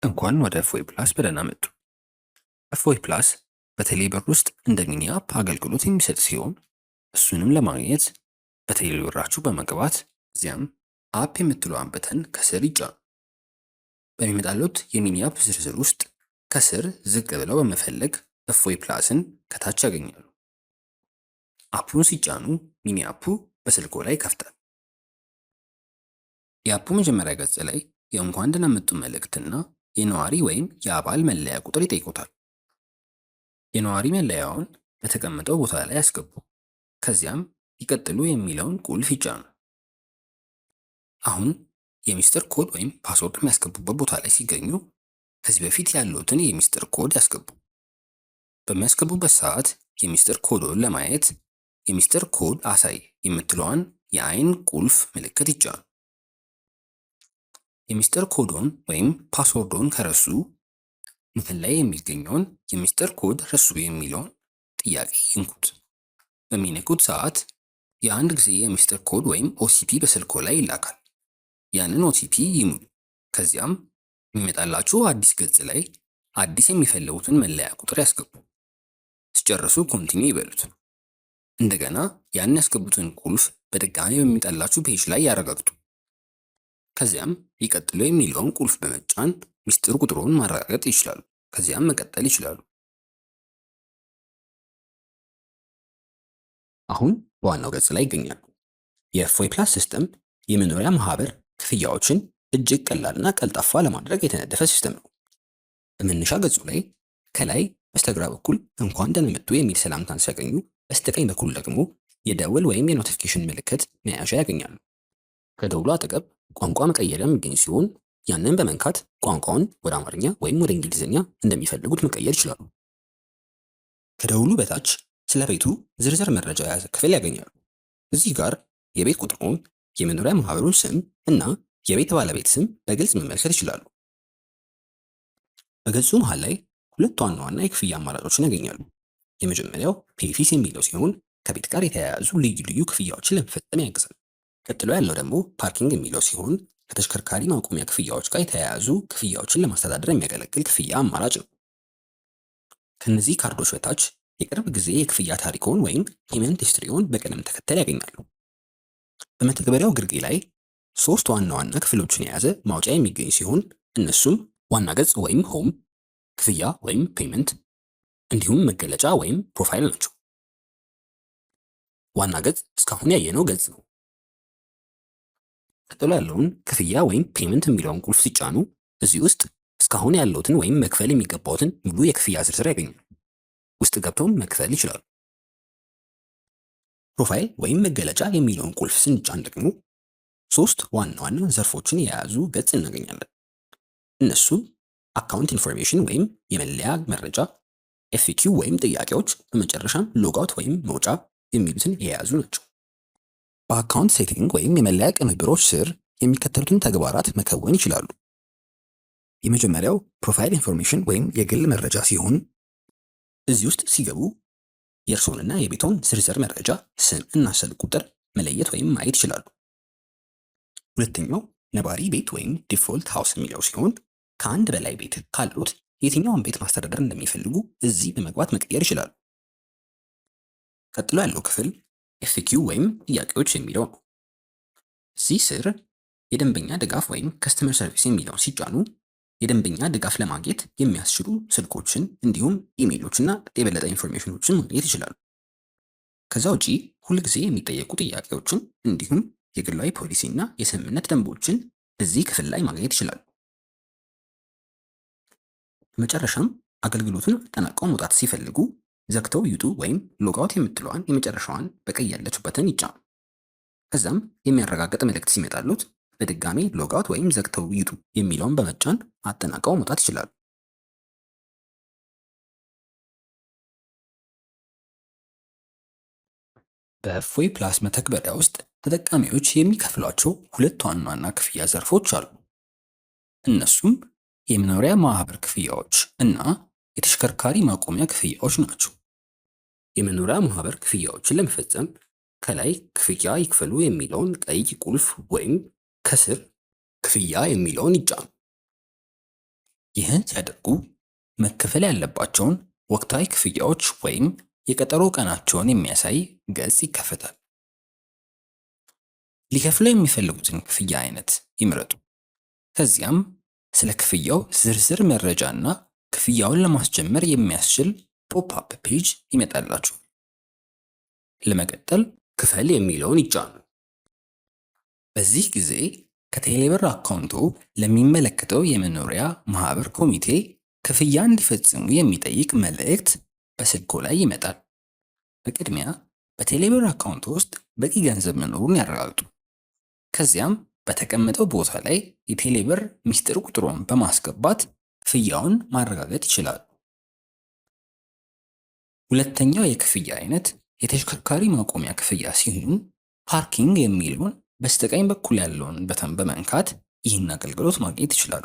እንኳን ወደ እፎይ ፕላስ በደህና መጡ። እፎይ ፕላስ በቴሌብር ውስጥ እንደ mini app አገልግሎት የሚሰጥ ሲሆን እሱንም ለማግኘት በቴሌብራችሁ በመግባት እዚያም app የምትለዋን button ከስር ይጫኑ። በሚመጣሎት የ mini app ዝርዝር ውስጥ ከስር ዝቅ ብለው በመፈለግ እፎይ ፕላስን ከታች ያገኛሉ። App ኡን ሲጫኑ mini app ኡ በስልክዎ ላይ ይከፍታል። የ app ኡ መጀመሪያ ገጽ ላይ የእንኳን ደህና መጡ መልእክትና የነዋሪ ወይም የአባል መለያ ቁጥር ይጠይቆታል። የነዋሪ መለያውን በተቀመጠው ቦታ ላይ ያስገቡ። ከዚያም ይቀጥሉ የሚለውን ቁልፍ ይጫኑ። አሁን የሚስጥር ኮድ ወይም password የሚያስገቡበት ቦታ ላይ ሲገኙ ከዚህ በፊት ያሉትን የሚስጥር ኮድ ያስገቡ። በሚያስገቡበት ሰዓት የሚስጥር ኮዶን ለማየት የሚስጥር ኮድ አሳይ የምትለዋን የአይን ቁልፍ ምልክት ይጫኑ። የሚስጥር ኮዶን ወይም password ዎን ከረሱ መሃል ላይ የሚገኘውን የሚስጥር ኮድ ረሱ የሚለውን ጥያቄ ይንኩት። በሚነኩት ሰዓት የአንድ ጊዜ የሚስጥር ኮድ ወይም OTP በስልክዎ ላይ ይላካል። ያንን OTP ይሙሉ። ከዚያም የሚመጣላችሁ አዲስ ገጽ ላይ አዲስ የሚፈልጉትን መለያ ቁጥር ያስገቡ። ሲጨርሱ continue ይበሉት። እንደገና ያን ያስገቡትን ቁልፍ በድጋሚ በሚመጣላችሁ page ላይ ያረጋግጡ። ከዚያም ይቀጥሉ የሚለውን ቁልፍ በመጫን ሚስጥር ቁጥሩን ማረጋገጥ ይችላሉ። ከዚያም መቀጠል ይችላሉ። አሁን በዋናው ገጽ ላይ ይገኛሉ። የእፎይ ፕላስ system የመኖሪያ ማህበር ክፍያዎችን እጅግ ቀላልና ቀልጣፋ ለማድረግ የተነደፈ system ነው። በመነሻ ገጹ ላይ ከላይ በስተግራ በኩል እንኳን ደህና መጡ የሚል ሰላምታን ሲያገኙ፣ በስተቀኝ በኩል ደግሞ የደወል ወይም የ notification ምልክት መያዣ ያገኛሉ። ከደውሉ አጠገብ ቋንቋ መቀየሪያ የሚገኝ ሲሆን ያንን በመንካት ቋንቋውን ወደ አማርኛ ወይም ወደ እንግሊዝኛ እንደሚፈልጉት መቀየር ይችላሉ። ከደውሉ በታች ስለ ቤቱ ዝርዝር መረጃ የያዘ ክፍል ያገኛሉ። እዚህ ጋር የቤት ቁጥሩን፣ የመኖሪያ ማህበሩን ስም እና የቤት ባለቤት ስም በግልጽ መመልከት ይችላሉ። በገጹ መሃል ላይ ሁለት ዋና ዋና የክፍያ አማራጮችን ያገኛሉ። የመጀመሪያው pay fees የሚለው ሲሆን ከቤት ጋር የተያያዙ ልዩ ልዩ ክፍያዎችን ለመፈጸም ያግዛል። ቀጥሎ ያለው ደግሞ parking የሚለው ሲሆን ከተሽከርካሪ ማቆሚያ ክፍያዎች ጋር የተያያዙ ክፍያዎችን ለማስተዳደር የሚያገለግል ክፍያ አማራጭ ነው። ከነዚህ ካርዶች በታች የቅርብ ጊዜ የክፍያ ታሪክዎን ወይም payment history ዎን በቅደም ተከተል ያገኛሉ። በመተግበሪያው ግርጌ ላይ ሶስት ዋና ዋና ክፍሎችን የያዘ ማውጫ የሚገኝ ሲሆን እነሱም ዋና ገጽ ወይም home፣ ክፍያ ወይም payment እንዲሁም መገለጫ ወይም profile ናቸው። ዋና ገጽ እስካሁን ያየነው ገጽ ነው። ቀጥሎ ያለውን ክፍያ ወይም payment የሚለውን ቁልፍ ሲጫኑ እዚህ ውስጥ እስካሁን ያለውትን ወይም መክፈል የሚገባዎትን ሙሉ የክፍያ ዝርዝር ያገኛሉ። ውስጥ ገብተውም መክፈል ይችላሉ። Profile ወይም መገለጫ የሚለውን ቁልፍ ስንጫን ደግሞ ሶስት ዋና ዋና ዘርፎችን የያዙ ገጽ እናገኛለን። እነሱም account information ወይም የመለያ መረጃ፣ FAQ ወይም ጥያቄዎች፣ በመጨረሻም logout ወይም መውጫ የሚሉትን የያዙ ናቸው። በ account setting ወይም የመለያ ቅንብሮች ስር የሚከተሉትን ተግባራት መከወን ይችላሉ። የመጀመሪያው profile information ወይም የግል መረጃ ሲሆን እዚህ ውስጥ ሲገቡ የእርስዎንና የቤትዎን ዝርዝር መረጃ፣ ስም እና ስልክ ቁጥር መለየት ወይም ማየት ይችላሉ። ሁለተኛው ነባሪ ቤት ወይም default house የሚለው ሲሆን ከአንድ በላይ ቤት ካሉት የትኛውን ቤት ማስተዳደር እንደሚፈልጉ እዚህ በመግባት መቀየር ይችላሉ። ቀጥሎ ያለው ክፍል FAQ ወይም ጥያቄዎች የሚለው ነው። እዚህ ስር የደንበኛ ድጋፍ ወይም customer service የሚለውን ሲጫኑ የደንበኛ ድጋፍ ለማግኘት የሚያስችሉ ስልኮችን እንዲሁም ኢሜይሎችና የበለጠ information ኖችን ማግኘት ይችላሉ። ከዛ ውጪ ሁልጊዜ የሚጠየቁ ጥያቄዎችን እንዲሁም የግላዊ ፖሊሲ እና የስምምነት ደንቦችን እዚህ ክፍል ላይ ማግኘት ይችላሉ። በመጨረሻም አገልግሎቱን አጠናቀው መውጣት ሲፈልጉ ዘግተው ይውጡ ወይም logout የምትለዋን የመጨረሻዋን በቀይ ያለችበትን ይጫኑ። ከዛም የሚያረጋግጥ መልእክት ሲመጣሉት በድጋሜ logout ወይም ዘግተው ይውጡ የሚለውን በመጫን አጠናቀው መውጣት ይችላሉ። በእፎይ ፕላስ መተግበሪያ ውስጥ ተጠቃሚዎች የሚከፍሏቸው ሁለት ዋና ዋና ክፍያ ዘርፎች አሉ። እነሱም የመኖሪያ ማህበር ክፍያዎች እና የተሽከርካሪ ማቆሚያ ክፍያዎች ናቸው። የመኖሪያ ማህበር ክፍያዎችን ለመፈጸም ከላይ ክፍያ ይክፈሉ የሚለውን ቀይ ቁልፍ ወይም ከስር ክፍያ የሚለውን ይጫኑ። ይህን ሲያደርጉ መከፈል ያለባቸውን ወቅታዊ ክፍያዎች ወይም የቀጠሮ ቀናቸውን የሚያሳይ ገጽ ይከፈታል። ሊከፍሉ የሚፈልጉትን ክፍያ አይነት ይምረጡ። ከዚያም ስለ ክፍያው ዝርዝር መረጃና ክፍያውን ለማስጀመር የሚያስችል pop-up page ይመጣላችኋል። ለመቀጠል ክፈል የሚለውን ይጫኑ። በዚህ ጊዜ ከቴሌብር አካውንቶ ለሚመለከተው የመኖሪያ ማህበር ኮሚቴ ክፍያ እንዲፈጽሙ የሚጠይቅ መልእክት በስልክዎ ላይ ይመጣል። በቅድሚያ በቴሌብር አካውንቶ ውስጥ በቂ ገንዘብ መኖሩን ያረጋግጡ። ከዚያም በተቀመጠው ቦታ ላይ የቴሌብር ሚስጥር ቁጥሮን በማስገባት ክፍያውን ማረጋገጥ ይችላሉ። ሁለተኛው የክፍያ አይነት የተሽከርካሪ ማቆሚያ ክፍያ ሲሆን፣ parking የሚለውን በስተቀኝ በኩል ያለውን button በመንካት ይህን አገልግሎት ማግኘት ይችላሉ።